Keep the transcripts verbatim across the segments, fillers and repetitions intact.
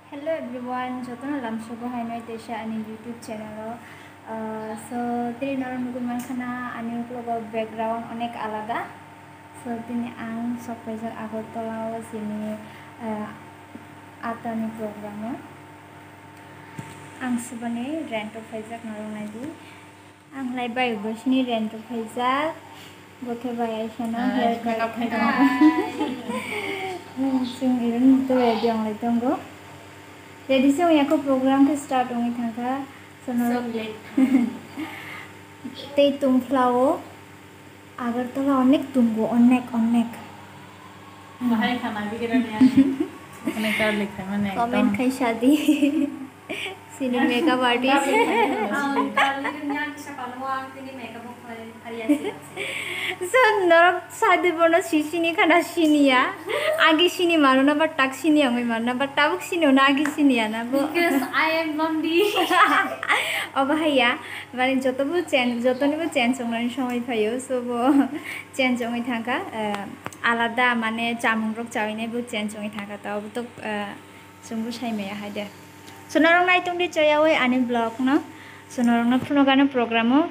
Hello everyone, jotono lamsogo haino teisa ani YouTube channel o. Ah, so, tini norok nugwi mankhana ani uklogo background onek alada. So, tini ang sok paijak Agartala o chini, ah, atani program o. Ang subani rent o phaijak norok naidi. Ang lai bai bo sini rent o phaijak. Bo khe bai aisano hair makeup khai tongo. Chwng iron to ready ong lai tongo. Ready se ong ya kho program khe start ongwi thangkha. Sono tei tungphla o Agartala onek tungo, onek, onek. Bahai khana bigirani ani. Onek garlic khaimani ekdom. Comment khai sadi. Sini makeup artist. Ang kali ni ang kisa pano ang tini makeup o khlai, khlai ya si. So, norok sadi bono si sini khana sini ya. Agi sini mano na ba tak sini ongwi mano na ba tabuk sini ono agi sini ya na bo. Because I am Nandi. Obo hai ya. Mane joto bo change, jotoni bo change wngnani somoi phaio. So bo change wngwi thangkha. Eh, alada mane chamung rok chawi nai bo change wngwi thangkha. Ta obo to, eh, Chwngbo sai maya hai de. So norok nai tongdi choyawi ani vlog no. So norokno phunukano program o.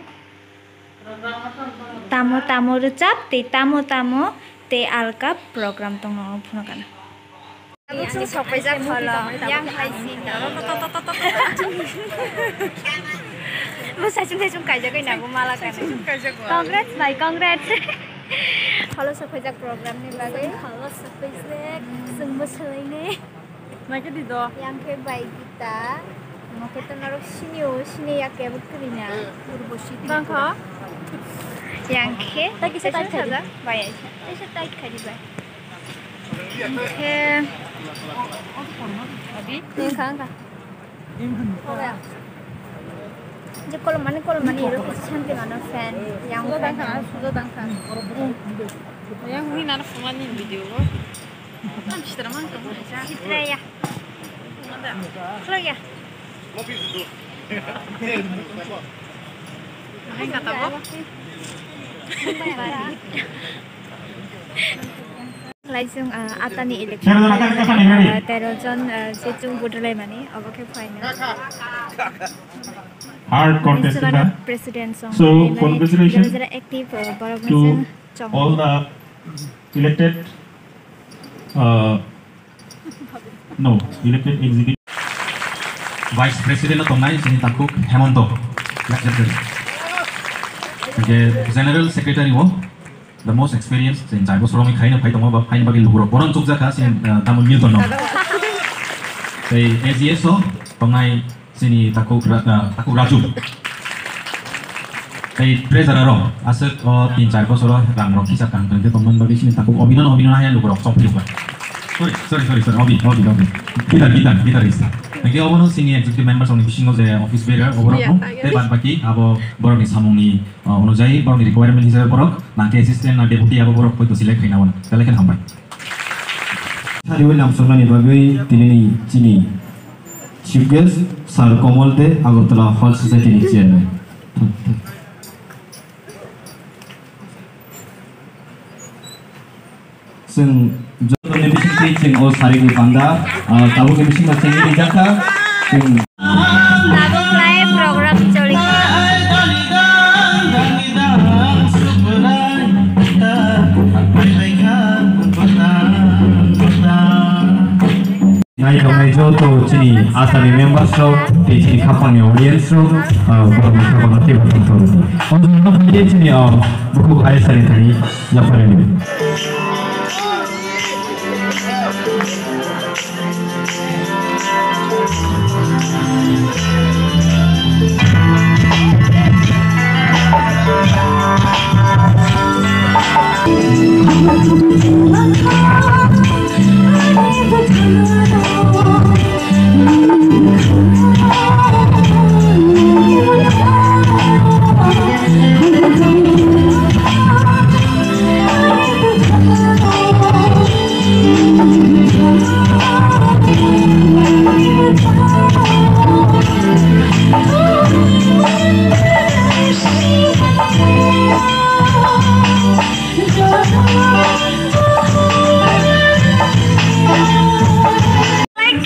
Tamo tamo rwchap tei tamo tamo tei alka program tong norok phunukano. Tabuk chwng sokpaijak holo. Yang hai sini. Bo saichung saichung kaijagwi nago mala kani. Congrats bhai, congrats. Holo sokpaijak program ni bagwi. Holo sokpaijak. Chwngbo swlainai. Naikhe di do. Yang khe bai Gita. Omo khe to norok sini o, sini ya kebo kwrwina. Urbosi di. Bang kha? Yang khe. Ta kisa tight khai di. Bai aisa. Kisa tight khai di bai. Yang khe. Abi? Yang kha, yang kha. Oke. Je kolom mani, kolom mani, ero kisa santi mano fan. Yang sudo fan. Dang kha, sudo dang kha. Yang hui nana phumani video. Sitra ya. Khlo ya. Hai kata bo. Laisung, ah, atani election, ah, tero jon, ah, je chwng vote rwlaimani, obo khe final. Hard contest. President song. So, congratulations active, ah, borok to all the elected, uh, no, elected executive. Vice President o tongnai chini takhuk Hemonto. Hwnkhe General Secretary o the most experienced, chini chai bosor wngwi khaina phai tongo, ba phaini bagwi lukurok boron chukjakha chini, uh, Tamul Milton no. Tei A G S o tongnai Chini takhuk Ra-, ah, takhuk Raju. Tei treasurer rok aswk o tin char bosor o rang rok kisa kang kang khe tongmani bagwi chini takhuk Obi no, Obi no haya lukurok chong philuk bai. Sorry, sorry, sorry, sorry, Obi, Obi, Obi. Gitar, gitar, gitarist. Hwnkhe obono chini executive members rokni bisingo je office bearer oborok no, tei bad baki abo borokni samungni, ah, onujai borokni requirement hisabe borok nangkhe assistant na deputy abo borok poito select khaina wano. Belai kheno hambai. Sariwi lamsoknani bagwi tinini chini Chief guest, Sir Komol de, Agartala Hall Society ni chairman. Chwng jotoni bisingtwi chwng o sarigwi panda, ah, tabukni bisingo chwng rijak kha. Chwng Tabuk lai program choli kha. Nai tongnai joto chini asani members rok, tei chini khapangni audience rok, ah, borokni khapangno teibo tongthokdi. O jora no phaidi chini, ah, bukhuk ayasani thani yapharani.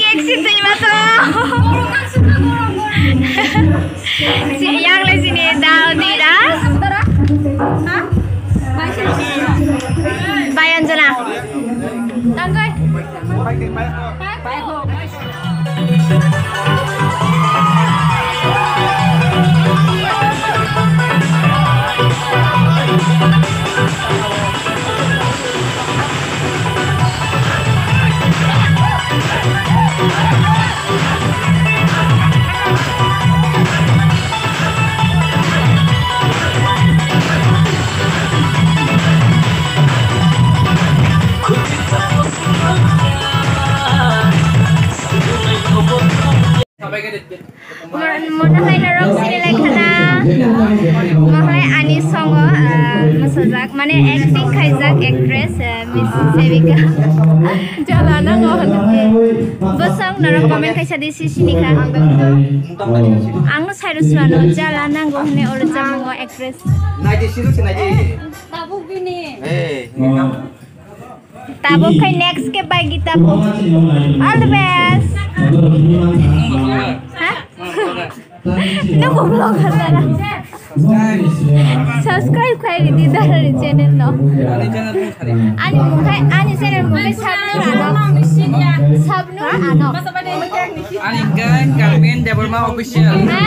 Cake si twi ma to. Si yang le sini da di da. Bai Anjana. Tangkai. Mona hai norok sini lai khana. Mohai ani songo, ah, masajak, mane acting khaijak actress, ah, Miss Sevika. Jala nango hwnwi. Bosong norok comment khaisa di si sini kha. Ang no sai rw suano jala nango hwnwi oro jamungo actress. Naidi sini si naidi. Tabuk bini. Eh, ini kamu. Tabuk khai next ke bai Gita bo. All the best. Ha? Nang bo vlog hasara. Subscribe khai di dara ni channel no. Ani mung khai ani channel mung khai Sabnur Anok. Sabnur Anok. Ani hwnkhe Carmen Debbarma Official. Ha?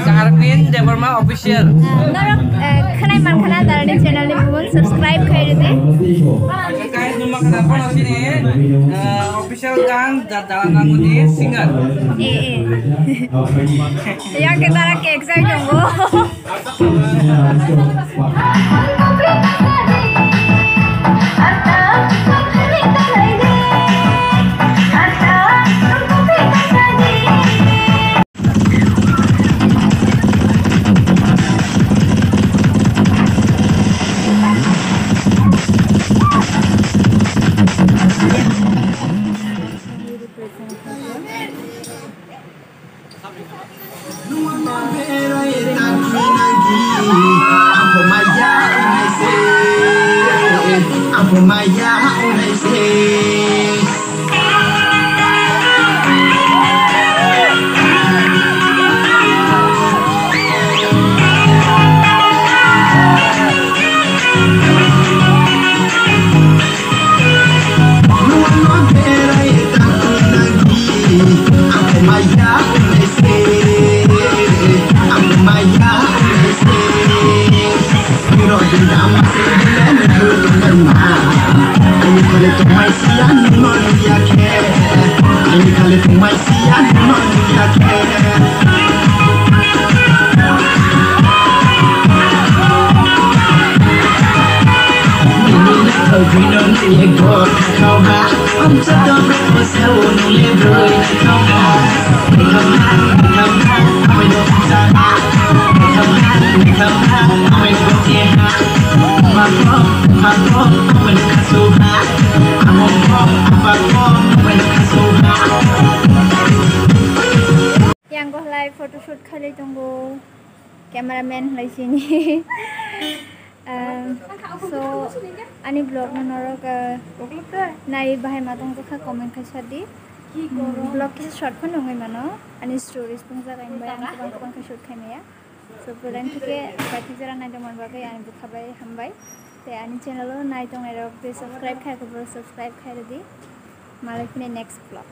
Carmen Debbarma Official. Ah, norok, eh, khwnai man khana darani channel ni mung subscribe khai ridi. Guys, numa khana kono sini, eh, official gan da-, da-, nanguni singer. Eh, eh. Yang kita lagi excited dong. Yang gohlai photoshoot khalai tongo, cameraman hlai sini. Ah, so, ani vlog no norok, ah, nai bahai ma tong kha comment khai sadi. Vlog kisa short phano wngwi mano, ani stories pung jaga wngwi ang kwbang kwbang khe shoot khai maya. So, pwrang thike bai thik jora nai tongmani bagwi ani bwkha bai hambai. Tei ani channel o nai tongnai rok tei subscribe khai khe bo subscribe khai rwdi. Malai phini next vlog.